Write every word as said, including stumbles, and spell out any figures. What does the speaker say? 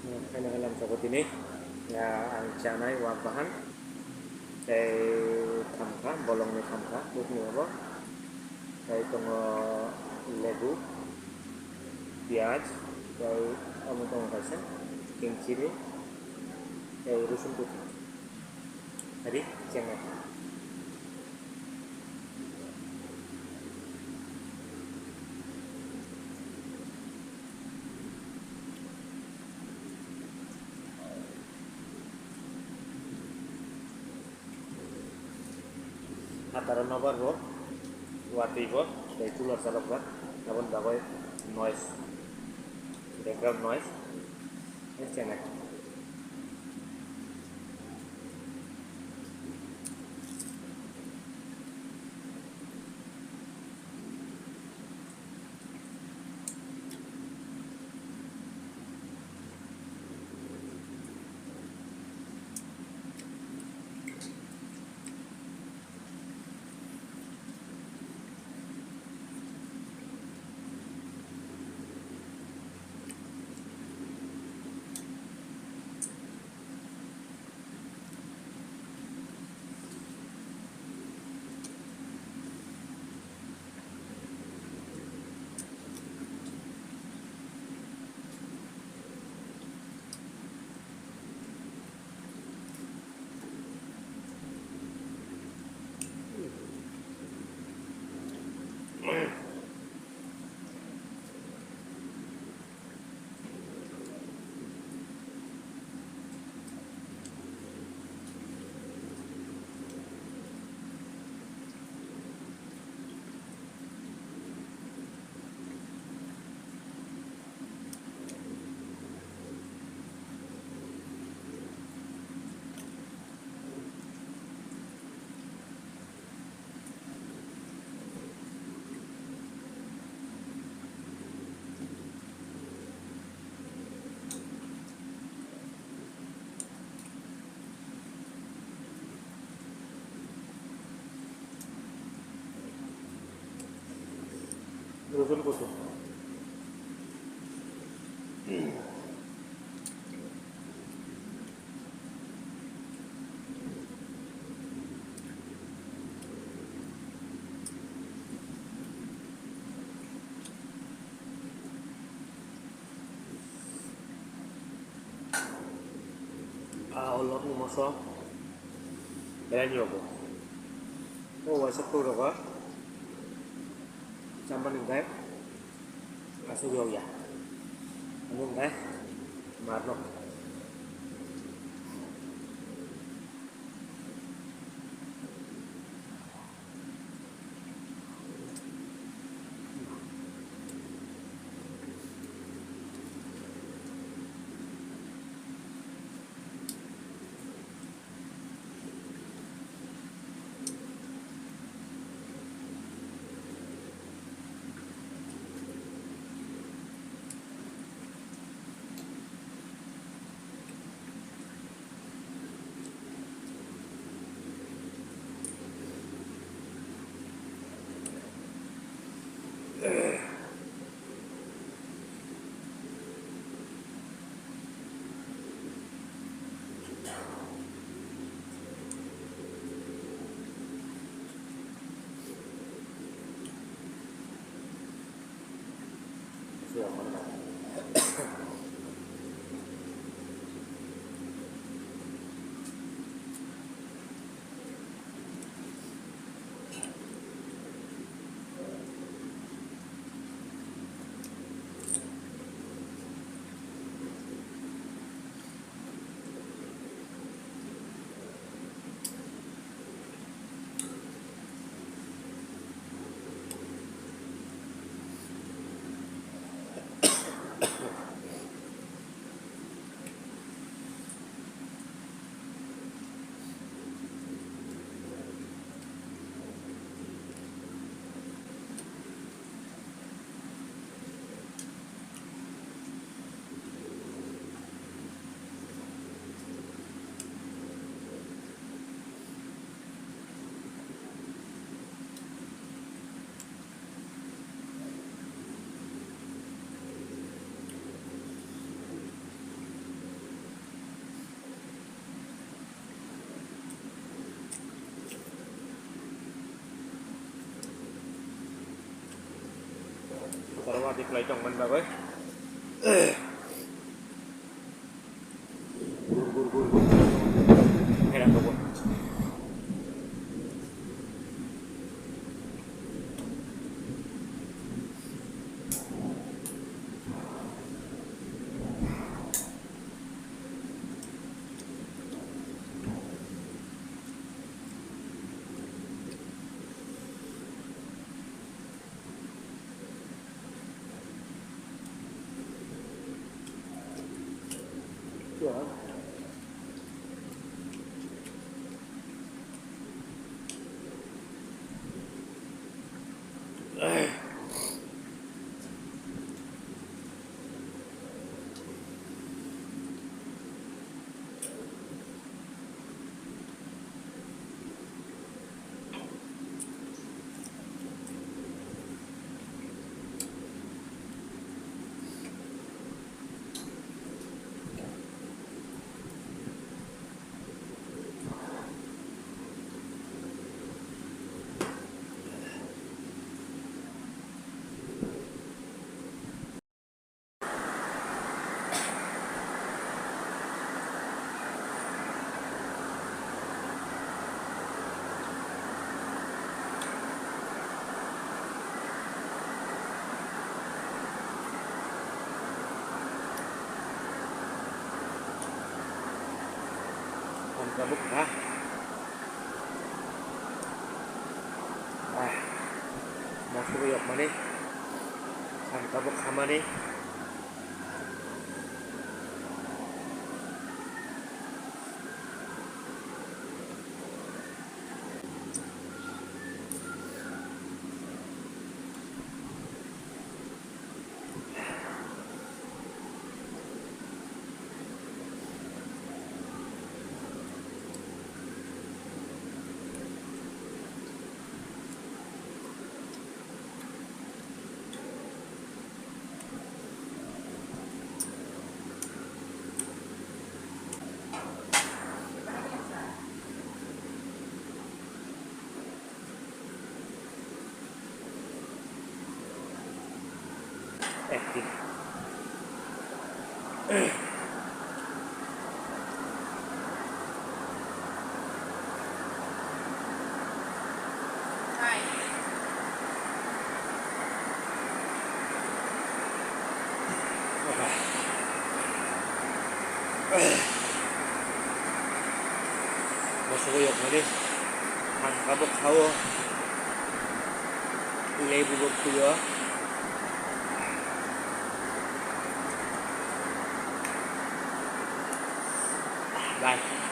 Haino halam chokotini, ya, ang chanai wak bahan. Tei thamkha, bolongni thamkha, bukni obo. Tei tongo lebu, piyaj, tei omo tongo kaisa, king chili, tei rosun kuchuk. Adi, chengai. Hataro nobar bo, watwi bo, tei cooler chalokjak, aboni bagwi noise, background noise, chengai. Rosun kuchuk. Ah, o lokni moso belai ni rogo. O waisa tok rogo. Chamani hwnkhe aswk yokya. Omo hwnkhe marno. Tongmani bagwi. Gur, gur, gur, gur. Khairang kabo. Phan tabuk ha. Ah, mosok yokmani, phan tabuk hamani. Acting. Mosok yokmani phan tabuk khao, lebu bo khuyo. Bye.